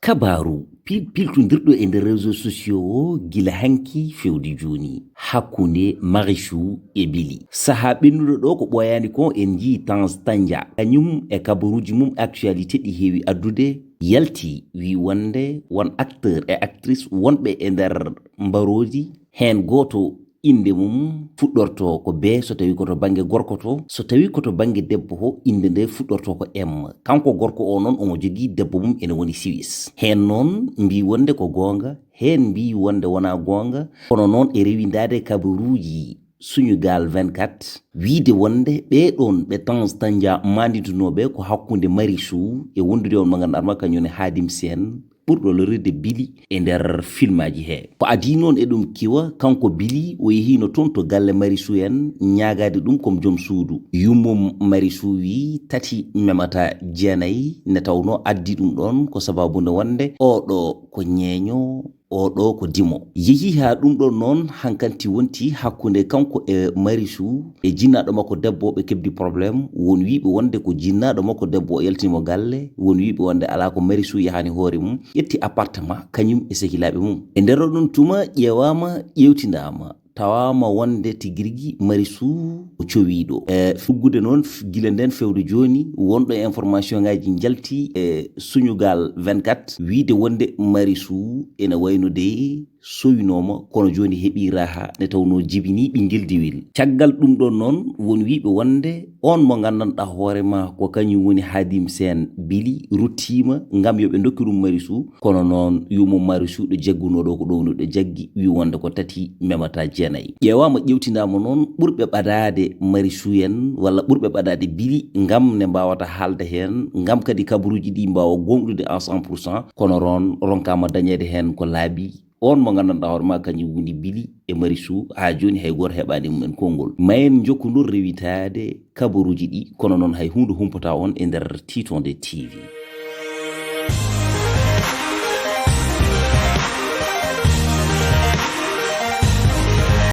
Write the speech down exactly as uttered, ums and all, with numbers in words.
Kabaaru pilpiltondirɗo e nder réseaux sociaux o gila hanki fewde jooni hakkunde Marichou e Bili. Sahaa ɓennuɗo ɗo ko ɓooyaani kon en njii Tange Tandian, kañum e kabaruuji mum actualité ɗi heewi addude, yalti wi wonde won acteur e actrice wonɓe e nder mbaroodi, heen gooto innde mum fuɗɗorto ko B so tawi ko to bannge gorko to, so tawi ko to bannge debbo o innde nde fuɗɗorto ko M. Kanko gorko o noon omo jogii debbo mum ene woni Suisse. Heen noon mbii wonde ko goonga, heen mbii wonde wonaa goonga, kono noon e rewindaade kabaruuji Sunugal vingt-quatre, wiide wonde ɓee ɗoon ɓe Tange Tandian maandintunooɓe ko hakkunde Marichou e wondude on mo ngannduɗaa ma kañum ne Hadim Sène, ɓurɗo lorrirde Bili e nder filmaaji he. Ko adii noon e ɗum kiwa, kanko Bili o yehiino toon to galle Marichou en, ñaagaade ɗum comme joom suudu. Yummum Marichou wii tati memata jeenayi, nde tawnoo addi ɗum ɗoon ko sabaabu nde wonde oɗo ko ñeeño, oɗo ko dimo. Yehi haa ɗum ɗoon noon hankanti wonti hakkunde kanko e Marichou e jinnaaɗo makko debbo, ɓe keɓdi problème. Won wiiɓe wonde ko jinnaaɗo makko debbo o yaltini mo galle, won wiiɓe wonde alaa, ko Marichou yahani hoore mum, ƴetti appartement kañum e sehilaaɓe mum. E nder oɗon tuma ƴeewaama, ƴeewtindaama, tawaama wonde tigi rigi Marichou ko cowiiɗo. E tuggude noon f-, gila ndeen fewde jooni, wonɗo e information ngaaji njalti e Sunugal vingt-quatre, wiide wonde Marichou ene wayno de sowinooma, kono jooni heɓii raha nde tawnoo jibinii ɓinngel diwel. Caggal ɗum ɗoon noon, won wiiɓe wonde on mo nganndanɗaa hoore ma ko kañum woni Hadim Sène Bili ruttiima ngam yo ɓe ndokki ɗum Marichou, kono noon yummum Marichou ɗo jaggunoo ɗo ko ɗo woni ɗo jaggi, wii wonde ko tati memata jeenayi. Ƴeewaama ƴeewtindaama noon ɓurɓe ɓadaade Marichou en walla ɓurɓe ɓadaade Bili ngam ne mbaawata haalde heen, ngam kadi kabaruuji ɗi mbaawa goongɗude à cent pour cent, kono noon ronkaama dañeede heen ko laaɓi. On mo nganndanɗaa hoore ma kañum woni Bili e Marichou, haa jooni hay gooto heɓaani e mum en konngol. Ma en njokku noon rewitaade kabaruuji ɗi, kono noon hay huunde humpataa on e nder Tiitonde T V.